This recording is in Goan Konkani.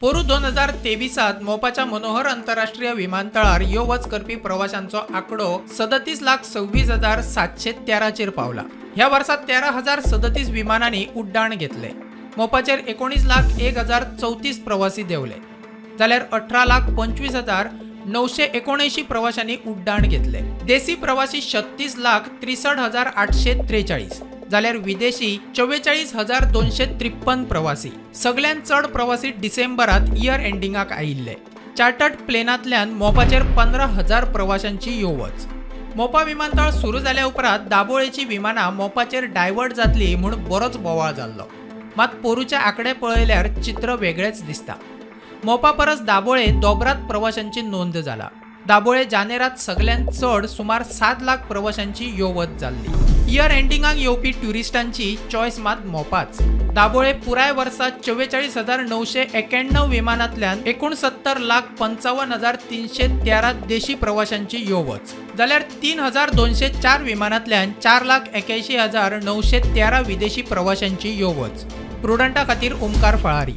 पोरू 2023 मोपाच्या मनोहर आंतरराष्ट्रीय विमानतळार यो वच करपी प्रवाशांचो आंकडो 37,26,713 पावला. ह्या वर्सा 13,037 विमानांनी उड्डाण घेतले. मोपाचेर 19,01,034 प्रवासी देंवले, जाल्यार 18,25,979 प्रवाशांनी उड्डाण घेतले. देसी प्रवासी 36,63,843 जाल्यार विदेशी 44,253 प्रवासी. सगळ्यांत चड प्रवासी डिसेंबरात इयर एंडिंगाक आयिल्ले. चार्टर्ड प्लेनांतल्यान मोपाचेर 15,000 प्रवाशांची यो वच. मोपा विमानतळ सुरू जाल्या उपरांत दाबोळेची विमानां मोपाचेर डायवर्ट जातली म्हूण बरोच बोवाळ जाल्लो. मात पोरूचे आंकडे पळयल्यार चित्र वेगळेच दिसता. मोपा परस दाबोळे दोबरात प्रवाशांची नोंद जाला. दाबोळे जानेरात सगळ्यांत चड सुमार 7 लाख प्रवाशांची यो वच जाल्ली. इयर एंडिंगाक येवपी ट्युरिस्टांची चॉयस मात मोपाच. दाबोळे पुराय वर्सा 44,991 विमानांतल्यान 69,55,313 देशी प्रवाशांची यो वच, जाल्यार 3,204 विमानांतल्यान 4,81,913 विदेशी प्रवाशांची यो वच. प्रुडंटा खातीर ओमकार फळारी.